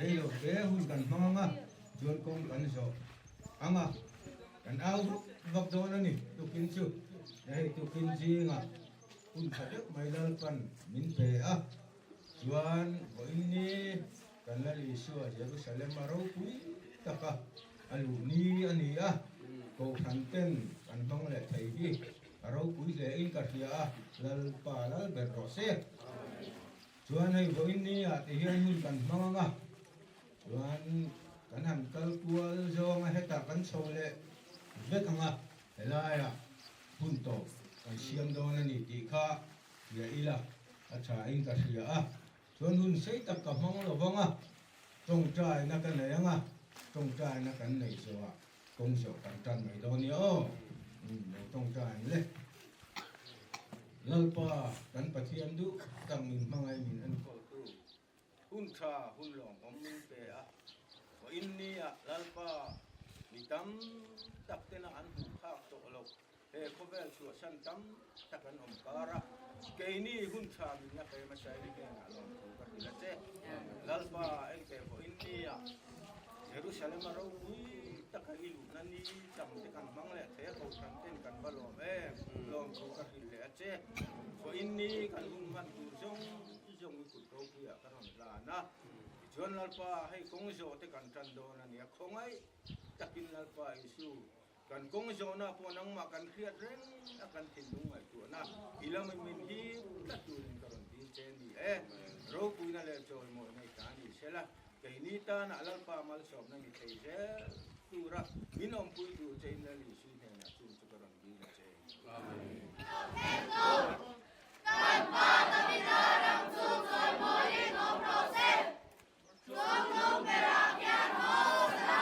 Reilo te hun kan hmang anga chuan kawng kan zawh anga kan au vak vak dawn a ni. Tukin chu hei tukin zingah hun tha deuh mai Lalpan min pe a, chuan vawiin ni kan Lal Isua Jerusalem a ropui taka a luh ni a ni a, Kohhran ten kan hmang leh thei hi a ropui hle in ka hria a, Lalpa lal ber rawh se. Chuan hei vawiin ni ah ti hian hun kan hmang ang a, chuan kan han kal kual zawng a hetah kan chho leh vek ang a, helaiah hun tawp kan siam dawn a ni tih kha hria ila a tha in ka hria a, chuan hun sei tak ka hmang lo vang a, tawngtaina ka nei ang a, tawngtaina kan nei zawhah kawng zawh kan tan mai dawn nia aw, lo tawngtai ang le. Lalpa kan Pathian duh tak min hmangaih min enkawltu hun tha hun lawmawm min pe a, vawiin nia Lalpa mi tam tak tena an hmuh phak tawh loh he khawvel chhuahsan tam tak an awm kar a, keini hun tha min la pe hmasa i hnenah lawmthu ka hrilh a che. Lalpa engte vawiin nia Jerusalem a ropui taka i luhna ni tam te kan hmang leh thei a, kohhran ten kan va lawm em, lawmthu ka hrilh leh a che. Vawiin ni kan hun hman tur zawng zawng i kut ropuiah ka rawn hlan a, tichuan Lalpa hei kawng zawh te kan tan dawn a nia, khawngaih takin Lalpa Isu Kan kawng zawhna pawh nangmah kan hriat reng a kan thinlung ngaihtuahna i lam in min hip tlat turin ka rawn dil che a ni e. Ropuina leh chawimawina i ta ni sela, keini tanah Lalpa malsawmna ni thei zel tura min awmpui tur che in Lal Isui hnenah chung chu ka rawn dil a che. Amen. Kan Pa Davida ram chu chawimawiin awm rawh se. Chungnung berah hian haw sa.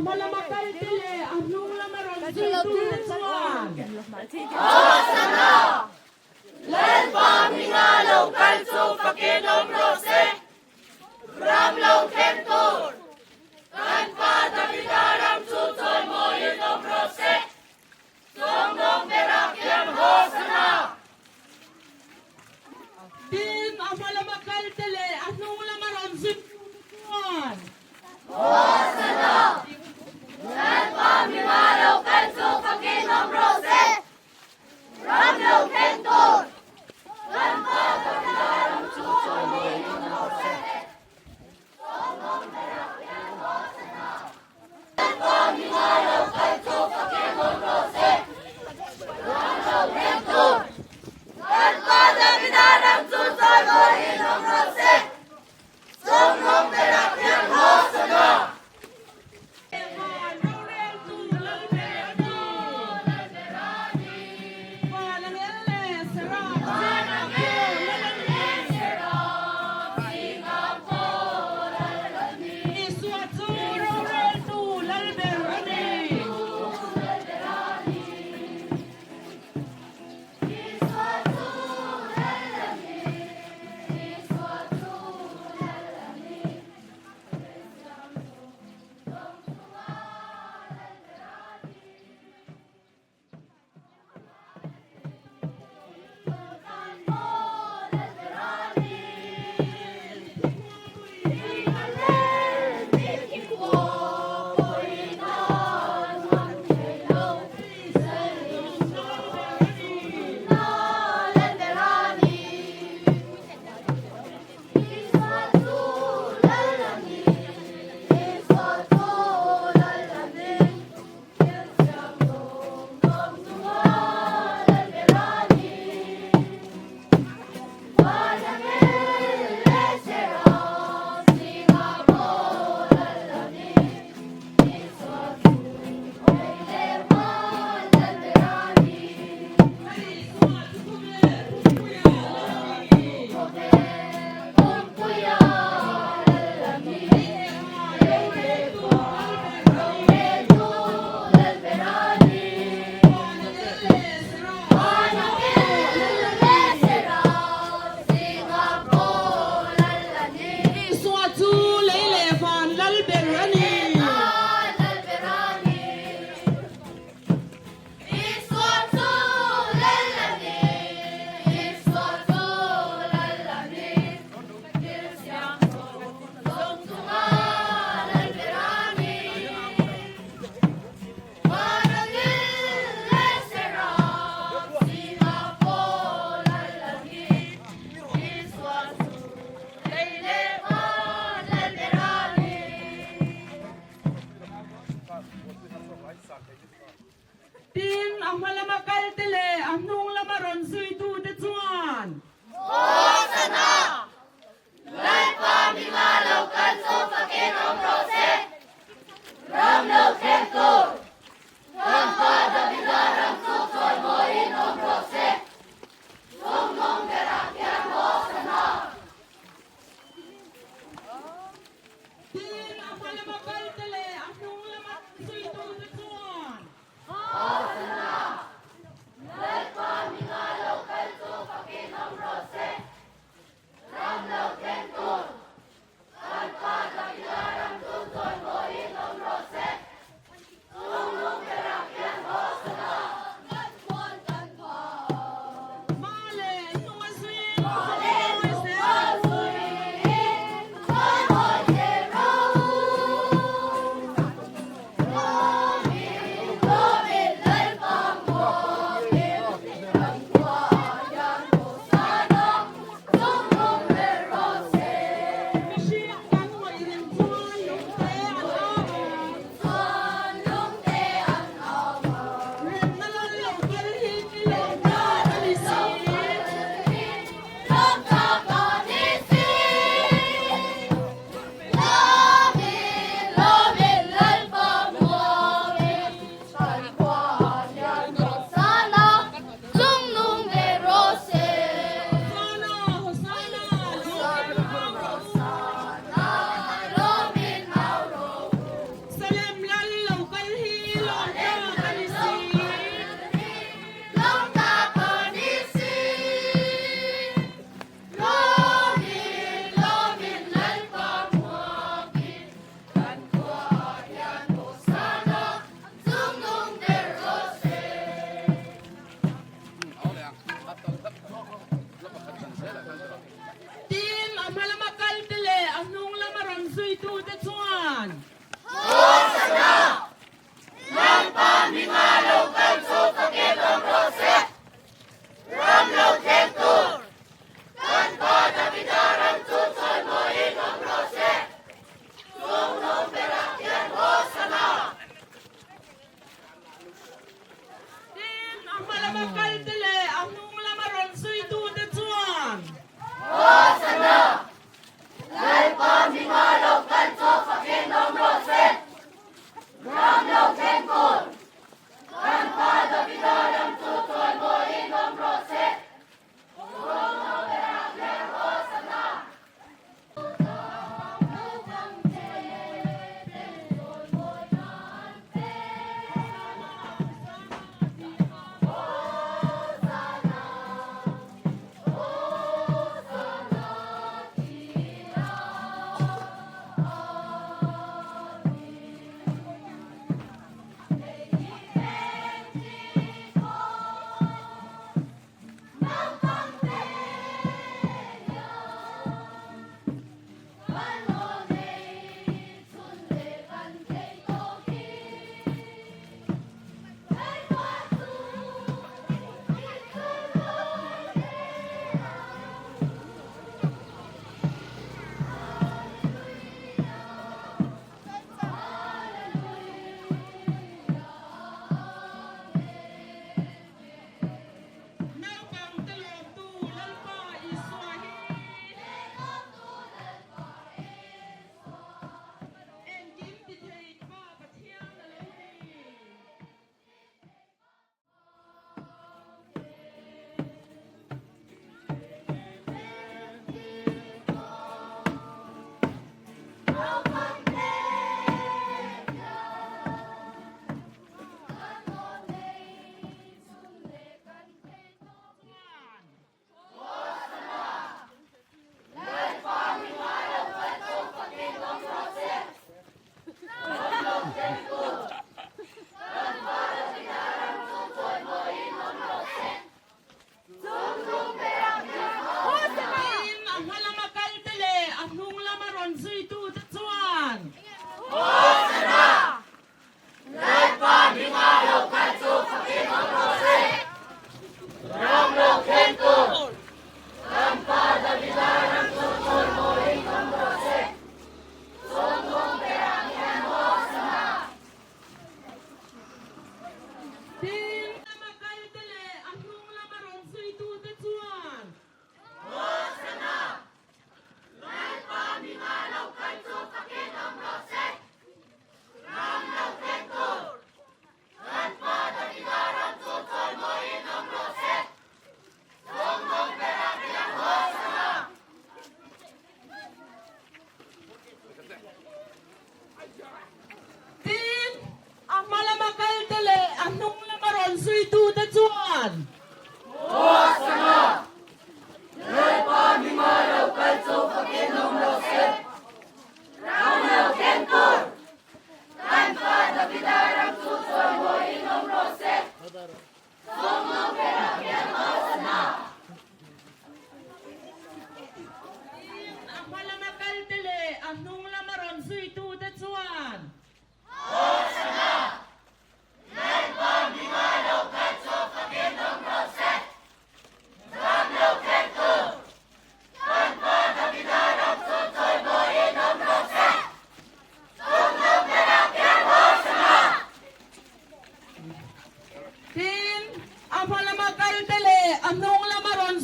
hma lama kalte leh a hnung lama rawn zuitute chuan. Hosanna! Lalpa hminga lo kal chu fakin awm rawh se! Ram lo thleng tur kan Pa Davida ram chu chawimawiin awm rawh se! Chawmnawng berah khian Hosanna! Tin, a hma lama kalte leh a hnung lama rawn zuitute chuan. Hosanna! Lalpa hminga lo kal chu fakin awm rawh se! Ram lo thleng tur kan Pa Davida ram chu chawimawiin awm rawh se! Chawmnawng berah khian Hosanna! Lalpa hminga lo kal chu fakin awm rawh se! Ram lo thleng tur kan Pa Davida ram chu chawimawiin awm rawh se! Chawmnawng berah khian Hosanna! Van roreltu Lalberani. Van angel leh Seraf zingah pawh Lal a ni. Isua chu roreltu Lalber a ni. Isua chu lei leh van lal ber a ni. Tin, a hma lama kalte leh a hnung lama rawn zuitute chuan. Hosanna! Lalpa hminga lo kal chu fakin awm rawh se! Ram lo thleng tur kan Pa Davida ram chu chawimawiin awm rawh se! Chungnung berah khian Hosanna! Tin, a hma lama kalte leh a hnung lama zuitute chuan. Hosanna! Lalpa hminga lo kal chu fakin awm rawh se! Ram lo thleng tur kan Pa Davida ram chu chawimawiin awm rawh se!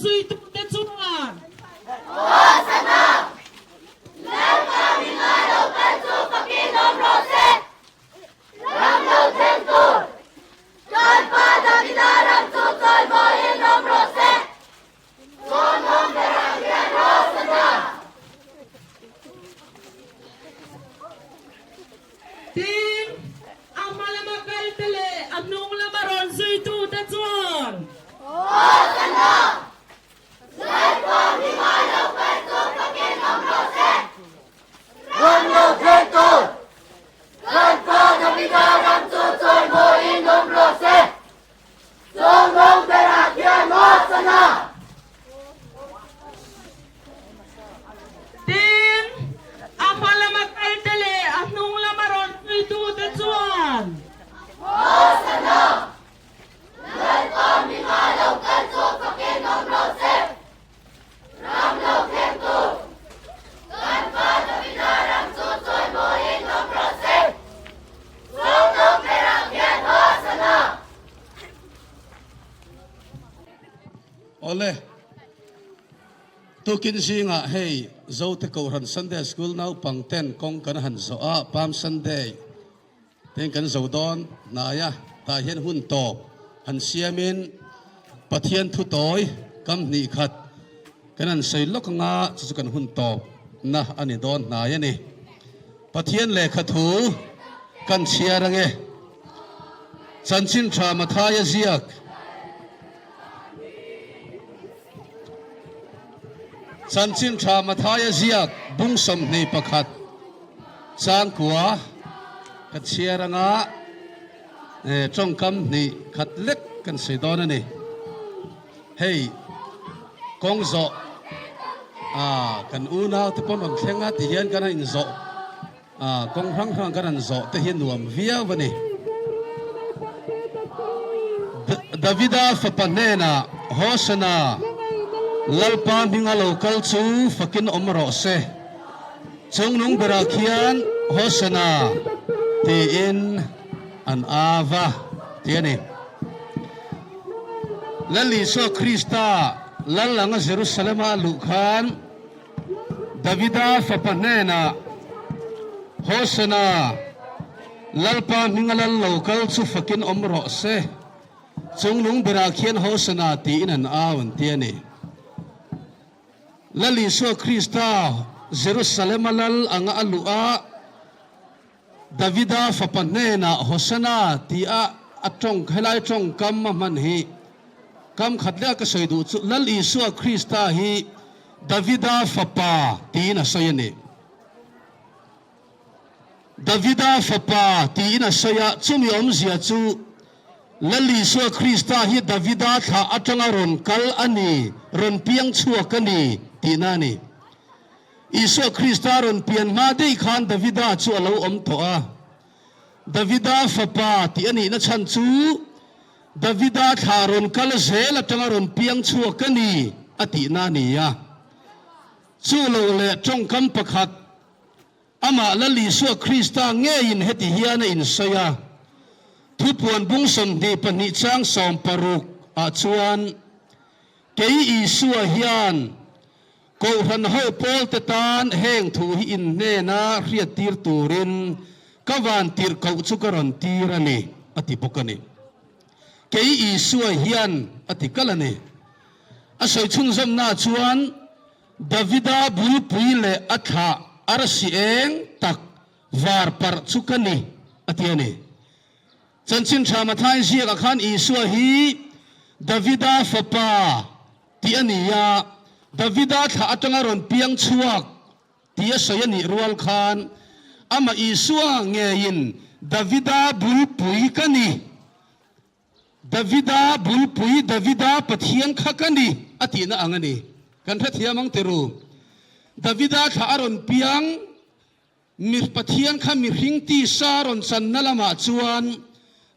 zuitute chuan. Hosanna! Lalpa minga lo kal chu fakin awm rawh se! Ram lo thleng tur! Kan Pa Davida ram chu chawimawiin awm rawh se! Chawnawm berah hian Hosanna! Tin, a hma lama kalte leh a hnung lama rawn zuitute chuan. Hosanna! Lalpa hminga lo kal chu fakin awm rawh se! Ram lo thleng tur! Kan Pa Davida ram chu chawimawiin awm rawh se! Chawnawm berah hian Hosanna! Tin, a hma lama kalte leh a hnung lama rawn hruaitute chuan. Hosanna! Lalpa hminga lo kal chu fakin awm rawh se! Ram lo thleng tur! Kan Pa Davida ram chu chawimawiin awm rawh se! Chawnawm berah hian Hosanna! Awle, tukin zingah hei Zote Kohhran Sunday School naupang ten kawng kan han zawh a, Palm Sunday ten kan zo dawn hnai a, tah hian hun tawp han siamin Pathian thu tawi kam hnih khat kan han sawi lawk anga chu chu kan hun tawp na a ni dawn hnai a ni. Pathian lehkha thu kan chhiar ange. Chanchin tha Mathaia ziak. Chanchin tha Mathaia ziak bung 21 changkua ka chhiar anga tawngkam hnih khat lek kan sawi dawn a ni. Hei kawng zawh kan unau te pawn rawn thleng a ti hian kan han inzawh. A kawng hrang hrang kan han zawh te hi nuam viau a ni. Davida fapa hnenah, Hosanna, Lalpa hminga lo kal chu fakin awm rawh se. Chungnung berah khian Hosanna tiin an au va ti a ni. Lal Isua Krista Lal anga Jerusalema a luh khan, Davida fapa hnenah, Hosanna, Lalpa hminga lal lo kal chu fakin awm rawh se, chungnung berah khian Hosanna tiin an au an ti a ni. Lal Isua Krista Jerusalema lal anga a luh a, Davida fapa hnenah Hosanna tia a tawng helai tawngkam a hman hi kam khat leh a ka sawi duh chu Lal Isua Krista hi Davida fapa tiin a sawi a ni. Davida fapa tiin a sawi a, chumi awmzia chu Lal Isua Krista hi Davida thlah atanga rawn kal a ni, rawn piang chhuak a ni tihna a ni. Isua Krista rawn pian hma daih khan Davida chu a lo awm tawh a. Davida fapa tih a nihna chhan chu Davida thla rawn kal zel atanga rawn piang chhuak a ni a tihna a ni a. Chu lo leh tawngkam pakhat amah Lal Isua Krista ngeiin heti hian a insawi a, Thupuan bung 22 chang 16 ah chuan, Kei Isua hian Kohhran ho pawlte tan heng thu hi in hnena hriattir turin ka van tirhkoh chu ka rawn tir a ni, a ti bawk a ni. Kei Isua hian a ti kal a ni. A sawi chhunzawmnaah chuan Davida bulpui leh a thlah arsi eng tak var parh chu ka ni, a ti a ni. Chanchin tha Matthai ziakah khan Isua hi Davida fapa tih a ni a, Davida thlah atanga rawn piang chhuak tih a sawi a nih rual khan amah Isua ngeiin Davida bulpui ka ni, Davida bulpui, Davida Pathian kha ka ni a tihna ang a ni. Kan hrethiam ang tiru. Davida thlah a rawn piang. Mi Pathian kha mihring tisa rawn channa lamah chuan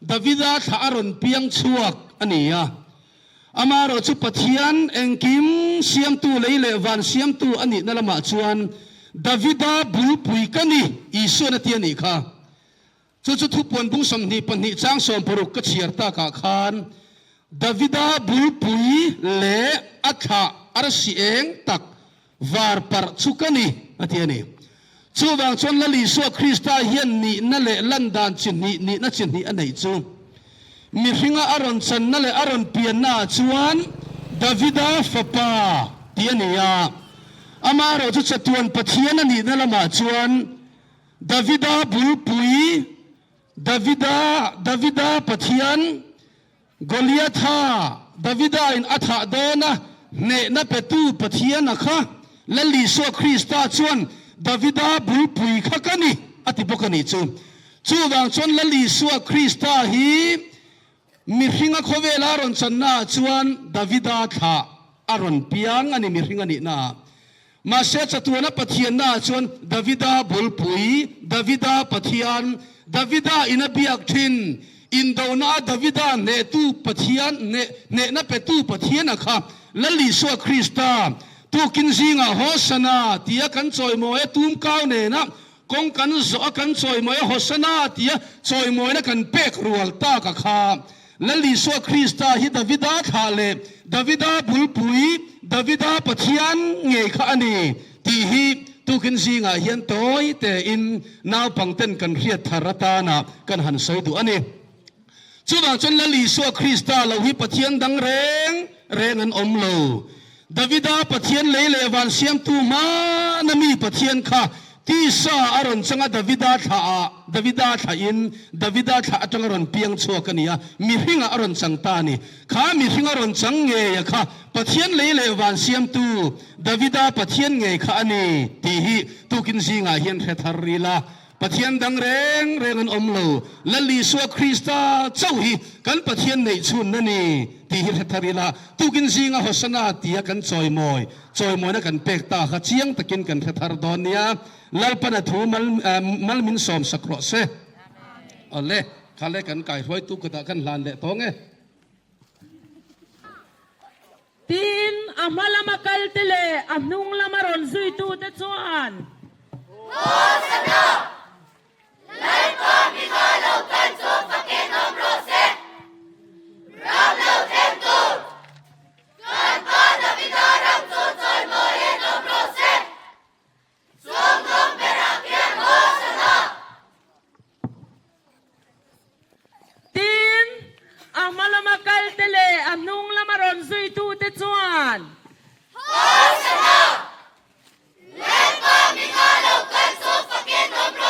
Davida thlah a rawn piang chhuak a ni a. Amaherawh chu Pathian engkim siamtu lei leh van siamtu a nihna lamah chuan Davida bulpui ka ni, Isuan a ti a nih kha. Chu chu thupuan bung 22 chang 60 ka chhiar takah khan. Davida bulpui leh a thlah arsi eng tak var parh chu ka ni, a ti a ni. Chuvang chuan Lal Isua Krista hian nihna leh lan dan chi hnih, nihna chi hnih a neih chu. Mihringa a rawn channa leh a rawn piannaah chuan Davida fapa tih a ni a, amaherawh chu chatuan Pathian a nihna lamah chuan Davida bulpui, Davida, Davida Pathian, Goliatha, Davida-in a thah dawna hnehna petu Pathian-a kha Lal Isua Krista chuan Davida bulpui kha ka ni a ti bawk a nih chu. Chuvang chuan Lal Isua Krista hi mihringa khawvela a rawn channaah chuan Davida thlah a rawn piang a ni mihring a nihnaah. Mahse chatuana Pathiannaah chuan Davida bulpui, Davida Pathian, Davida in a biak thin, indona a Davida hnehtu Pathian, hnehna petu Pathiana kha Lal Isua Krista tukin zingah Hosana tia kan chawimawi a tum kau nena kawng kan zawh a kan chawimawi a Hosana tia chawimawina kan pek rual tak a kha Lal Isua Krista hi Davida thlah leh Davida bulpui, Davida Pathian ngei kha a ni tih hi tukin zingah hian tawi tein naupangten kan hriat thar atana kan han sawi duh a ni. Chuvang chuan Lal Isua Krista lo hi Pathian dang reng reng an awm lo. Davida Pathian lei leh van siamtu hmana mi Pathian kha tisa a rawn chang a, Davida thlah ah, Davida thlah in, Davida thlah atang a rawn piang chhuak a ni a, mihring ah a rawn chang ta a ni. Kha mihring a rawn chang ngei a kha Pathian lei leh van siamtu Davida Pathian ngei kha a ni tih hi tukin zingah hian hre thar ila. Pathian dang reng reng an awm lo, Lal Isua Krista chauh hi kan Pathian neih chhun a ni tih hi hre thar ila, tukin zinga Hosana tia kan chawimawi, chawimawina kan pek ta kha chiang takin kan hre thar dawn nia. Lalpan a thu mal mal min sawm sak rawh se. Awle, khale kan kaihruaitu kutah kan hlan leh tawng e. Tin, a hma lama kalte leh a hnung lama rawn zuitute chuan. Hosana! Lalpa hminga lo kal chu fakin awm rawh se! Ram lo thleng tur! Kan Pa Davida ram chu chawimawiin awm rawh se! Chhungkawng berah khian Hosana! Tin, a hma lama kalte leh a hnung lama rawn zuitute chuan. Hosana! Lalpa hminga lo kal chu fakin awm rawh se!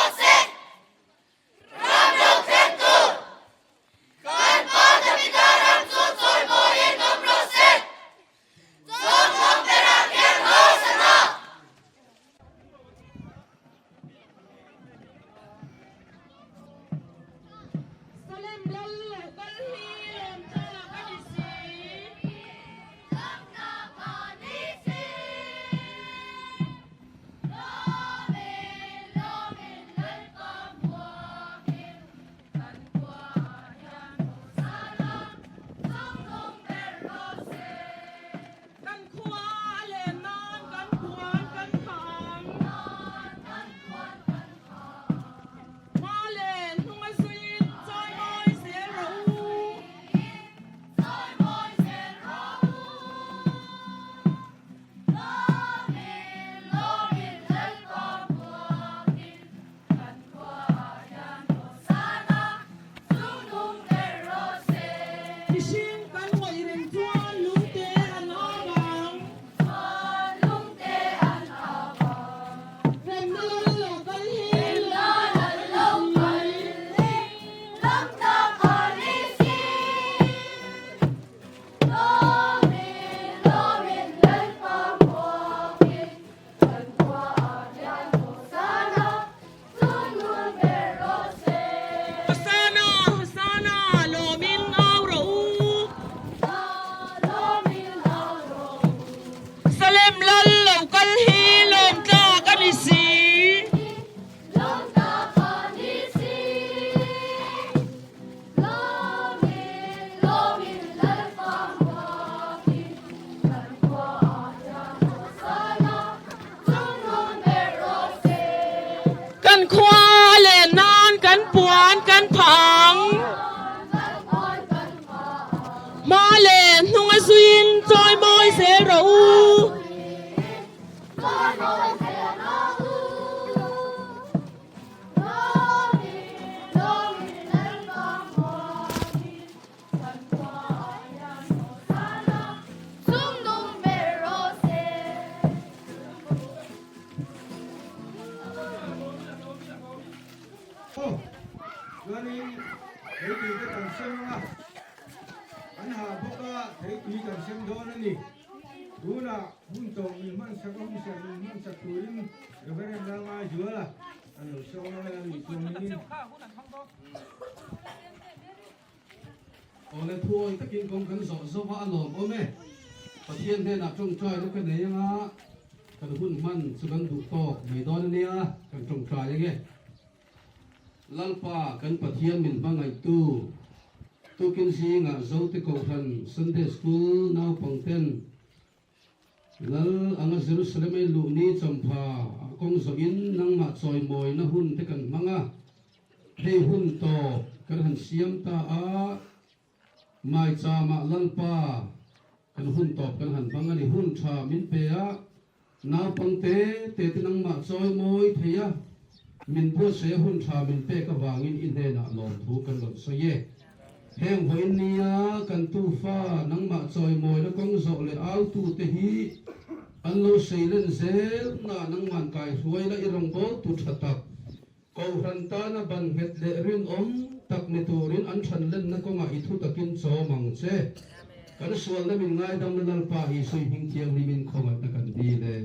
sem ang a, an hah bawk a, theitui kan sem dawn a ni. Tunah hun tawh min hmansak a, hun serh min hmansak turin Reverend Lalngaizuala an lo sawm ang e, a nih chuangin. Awle thuawi takin kawng kan zawh zawh a, a lawm awm e. Pathian hnenah tawngtai na ka nei anga kan hun hman chu kan duh tawk mai dawn a nia, kan tawngtai ange. Lalpa kan Pathian min hmangaihtu, tukin zingah Zote Kohhran Sunday School naupangten Lal anga Jerusalem ei luh ni champha ah kawng zawhin nangmah chawimawina hun te kan hmang a, hei hun tawp kan han siam ta a, Maichama Lalpa kan hun tawp kan han hmang a ni, hun tha min pe a, naupang te te te nangmah chawimawi thei a, min buatsaih a hun tha min pek avangin i hnenah lawmthu kan rawn sawi e. Heng vawiin nia kan tufa nangmah chawimawina kawng zawh leh autute hi an lo seilen zel na nangman kaihruai la i rawngbawltu tha tak, Kohhran tana ban nghet leh rinawm tak ni turin an thanlenna kawngah i thu takin chawm ang che. Kan sualna min ngaidamna Lalpa Isui hming thianghlimin khawngaihna kan dil e.